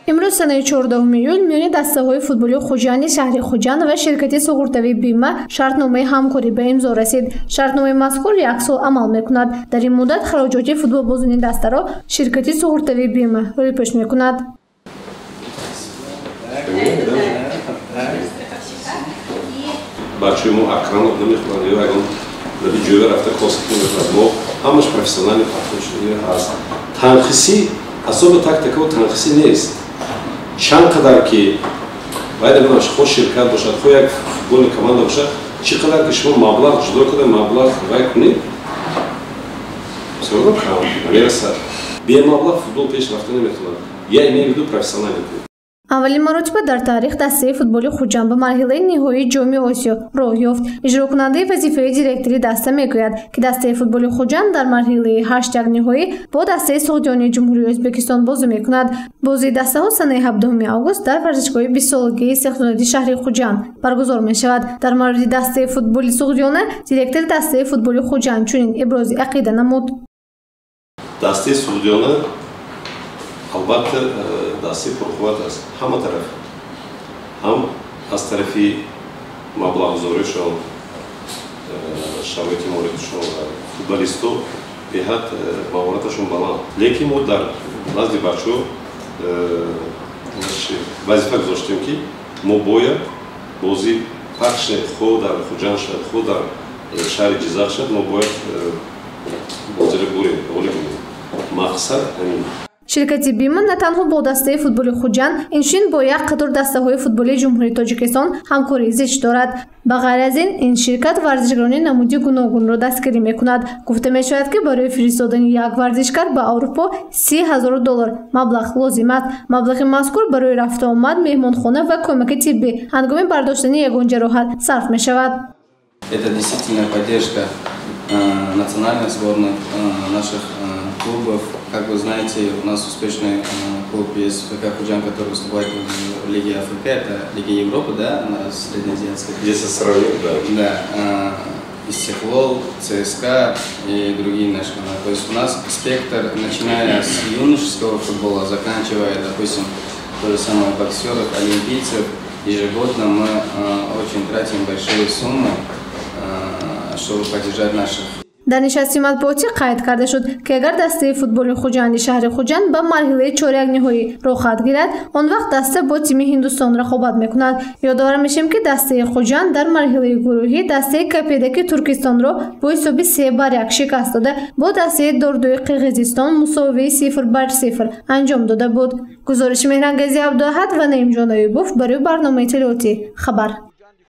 Имрӯз санаи 14 июл миёни дастаҳои футболи Хуҷанди шаҳри Хуҷанд ва ширкати суғуртавии Бима шартномаи ҳамкорӣ ба имзо расид. Шартномаи мазкур як сол амал мекунад. Дар ин муддат хароҷоти футболбозони дастаро ширкати суғуртавии Бима рӯйпӯш мекунад. Бачаи мо акраноб намехӯранд ё ягон ҷойга рафта косиб намехӯрад. Мо ҳамаш профессиональный подход ҳаст. Танқисӣ особо тактикао танқисӣ нест. Чанд қадар ки бояд намедонам, хоҳ ширкат бошад, хоҳ як футбольный команда бошад, чӣ қадар ки шумо маблағ ҷудо карда, маблағ вай кунед, всё равно кам намерасад. Бемаблағ футбол пеш рафта наметавонад. Я имею в виду профессиональный клуб. Аввалин маротиба дар таърих дастаи футболи Хуҷанд ба марҳилаи ниҳоии Ҷоми Осиё роҳ ёфт. Иҷрокунандаи вазифаи директори даста мегӯяд, ки дастаи футболи Хуҷанд дар марҳилаи 8-ниҳоӣ бо дастаи Суғдиёнии Ҷумҳурии Ӯзбекистон бозӣ мекунад. Бозии дастаҳо санаи 17 август дар варзишгоҳи 20-солагии истиқлолияти шаҳри Хуҷанд баргузор мешавад. Дар мавриди дастаи футболи Суғдиёна директори дастаи футболи Хуҷанд чунин ибрози ақида намуд. Дастаи Суғдиёна албатта дастаи пурқувват аст ҳама тараф, ҳам аз тарафи маблағгузоришон, шароити молиятишон ва футболистҳо беҳад маҳораташон баланд. Лекин мо дар назди бачаҳо вазифа гузоштем, ки мо бояд бозӣ пахш хоҳ дар Хуҷанд шавад, хоҳ дар шаҳри Ҷизақ шавад, мо бояд бозиро бурем, ғолиб бинем. Мақсад ҳамин. Ширкати Бима на танҳо бо дастаи футболи Хуҷанд, инчунин бо як қатор дастаҳои футболии Ҷумҳурии Тоҷикистон ҳамкории зич дорад. Ба ғайр аз ин, ин ширкат варзишгарони намуди гуногунро дастгирӣ мекунад. Гуфта мешавад, ки барои фиристодани як варзишгар ба Аврупо $30,000 маблағ лозим аст. Маблағи мазкур барои рафтуомад, меҳмонхона ва кӯмаки тиббӣ ҳангоми бардоштани ягон ҷароҳат сарф мешавад. Это действительно поддержка национальных сборных, наших клубов. Как вы знаете, у нас успешный клуб есть ФК Худжанд, который выступает в Лиге АФК, это Лига Европы, да, на среднеазиатской. Если сравнить, да. Да, Истиклол, ЦСКА и другие наши команды. То есть у нас спектр, начиная с юношеского футбола, заканчивая, допустим, то же самое боксеров, олимпийцев, ежегодно мы очень тратим большие суммы, чтобы поддержать наших. Дар нишасти матбуотӣ қайд карда шуд, ки агар дастаи футболи Хуҷанди шаҳри Хуҷанд ба марҳилаи чорякниҳоӣ роҳхат гирад, он вақт даста бо тими Ҳиндустон рақобат мекунад. Ёдовар мешавем, ки дастаи Хуҷанд дар марҳилаи гурӯҳӣ дастаи Капедаки Туркистонро бо ҳисоби 3-1 шикаст дода, бо дастаи Дордои Қирғизистон мусовии 0-0 анҷом дода буд. Гузориши Меҳрангези Абдуаҳад ва Наимҷон Аюбов барои барномаи иттилоотӣ «Хабар».